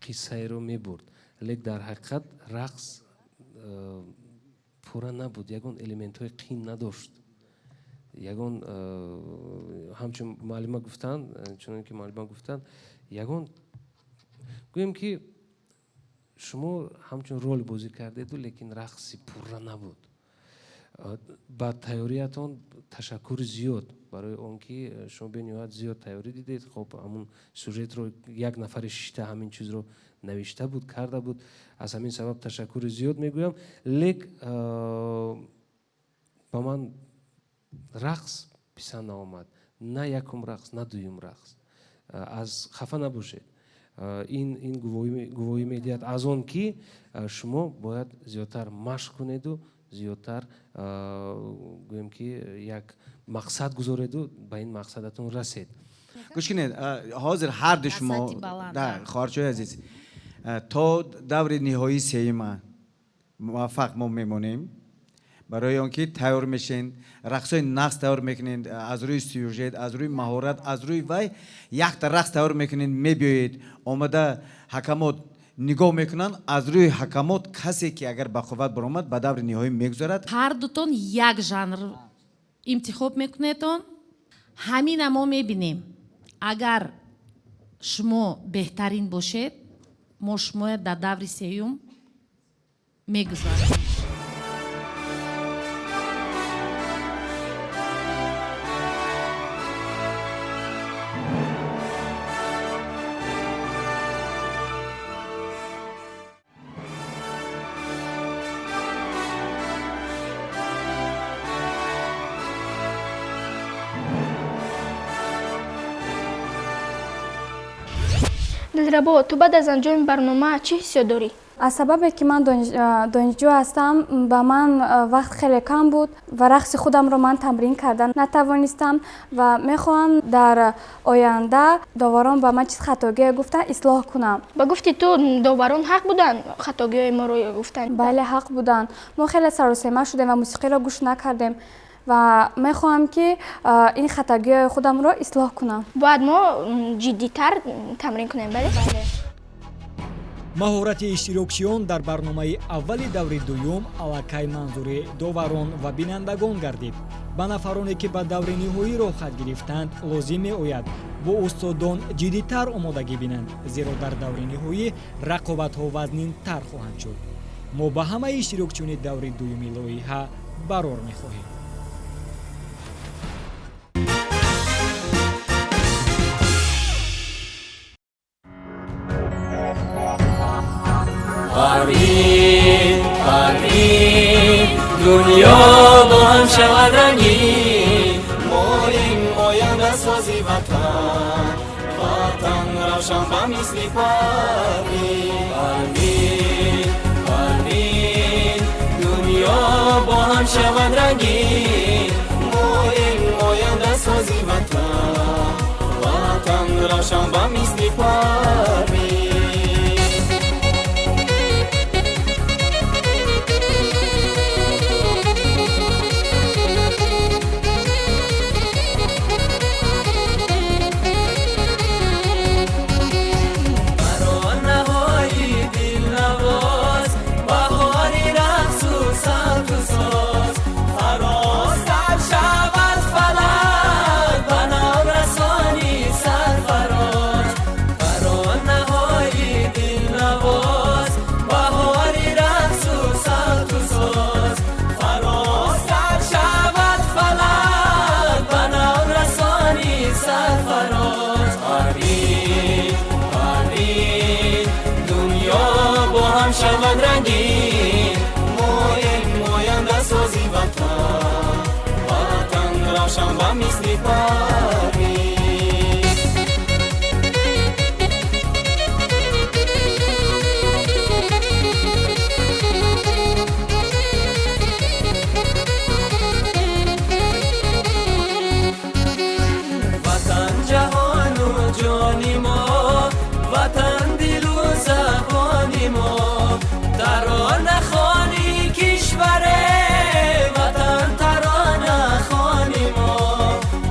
қиссаеро мебурд, лек дар ҳақиқат рақс пурра набуд, ягон элементҳои қин надошт, ягон ҳамчун муаллима гуфтанд, чунон ки муаллима гуфтанд, ягон гӯем ки шумо ҳамчун рол бозӣ кардеду, лекин рақси пурра набуд. Ба тайёриятон ташаккури зиёд барои он ки шумо бениҳоят зиёд тайёрӣ дидед. Хоб, ҳамун сюжетро як нафари шишта ҳамин чизро навишта буд, карда буд, аз ҳамин сабаб ташаккури зиёд мегӯям, лек ба ман рақс писанд наомад, на якум рақс, на дуюм рақс. Аз хафа набошед, ин гувоҳӣ медиҳад аз он ки шумо бояд зиёдтар машқ кунеду зиёдтар гӯем ки як мақсад гузореду ба ин мақсадатон расед. Гӯш кунед, ҳозир ҳарду шумо, хоҳарчои азиз, то даври ниҳоии сеюма муваффақ мо мемонем, барои он ки тайёр мешен, рақсҳои нағз тайёр мекунед, аз рӯи сюжет, аз рӯи маҳорат, аз рӯи вай якта рақс тайёр мекунед, мебиёед, омада ҳакамот нигоҳ мекунанд, аз рӯи ҳакамот касе ки агар ба қувват баромад, ба даври ниҳоӣ мегузарад. Ҳар дутон як жанр интихоб мекунедон, ҳамина мо мебинем. Агар шумо беҳтарин бошед, мо шумоя дар даври сеюм мегузарем. Дилрабо, ту баъд аз анҷоми барнома чӣ ҳиссиёт дорӣ? Аз сабабе ки ман донишҷӯ ҳастам, ба ман вақт хеле кам буд ва рақси худамро ман тамрин карда натавонистам ва мехоҳам дар оянда доварон ба ман чиз хатогие гуфта ислоҳ кунам. Ба гуфти ту доварон ҳақ буданд хатогиҳои моро гуфтан? Бале, ҳақ буданд. Мо хеле саросема шудем ва мусиқиро гӯш накардем ва мехоҳам ки ин хатогиҳои худамро ислоҳ кунам. Бояд мо ҷиддитар тамрин кунем, бале? Маҳорати иштирокчиён дар барномаи аввали даври дуюм аллакай манзури доварон ва бинандагон гардид. Ба нафароне ки ба даври ниҳоӣ роҳхат гирифтанд, лозим меояд бо устодон ҷиддитар омодагӣ бинанд, зеро дар даври ниҳоӣ рақобатҳо вазнинтар хоҳанд шуд. Мо ба ҳамаи иштирокчиёни даври дуюми лоиҳа барор мехоҳем. Парвин, Парвин, дунё бо ҳам шавад рангин, моем ояндасози ватан, ватан равшан ба мисли Парвин. Парвин, Парвин, дунё бо ҳам шавад рангин, моем ояндасози ватан, ватан равшан ба мисли Парвин. شود رنگین، моем ояндасози ватан, ватан равшан ба мисли Парвин. Ватан ҷаҳону ҷони мо, ватан дилу забони мо, тарона хони кишваре, ватан тарона хони мо,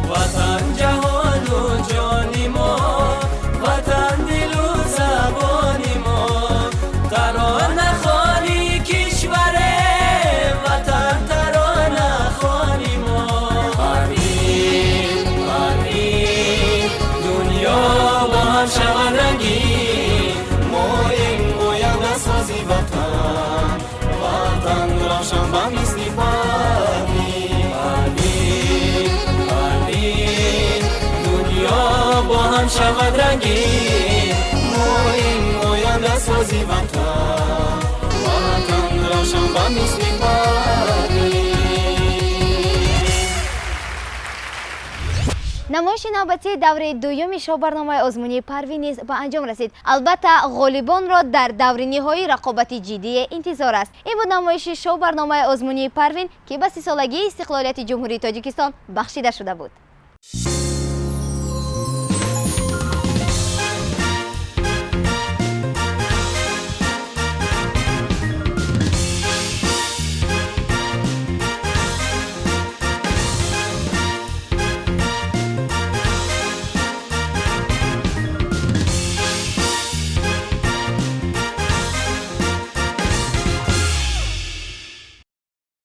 ватан ҷаҳону ҷони мо, ватан дилу забони мо, тарона хони кишваре, ватан тарона хони мо. Парвин, Парвин, дунё бо ҳам шавад рангин, моем ояндасози ватан, ватан равшан ба мисли Парвин. Парвин, Парвин, дунё бо ҳам шавад рангин, моем ояндасози ватан, ватан равшан ба мисли Парвин. Намоиши навбатии даври дуюми шоу-барномаи озмунии Парвин низ ба анҷом расид. Албатта, ғолибонро дар даври ниҳоӣ рақобати ҷиддие интизор аст. Ин буд намоиши шоу-барномаи озмунии Парвин, ки ба 30-солагии истиқлолияти Ҷумҳурии Тоҷикистон бахшида шуда буд.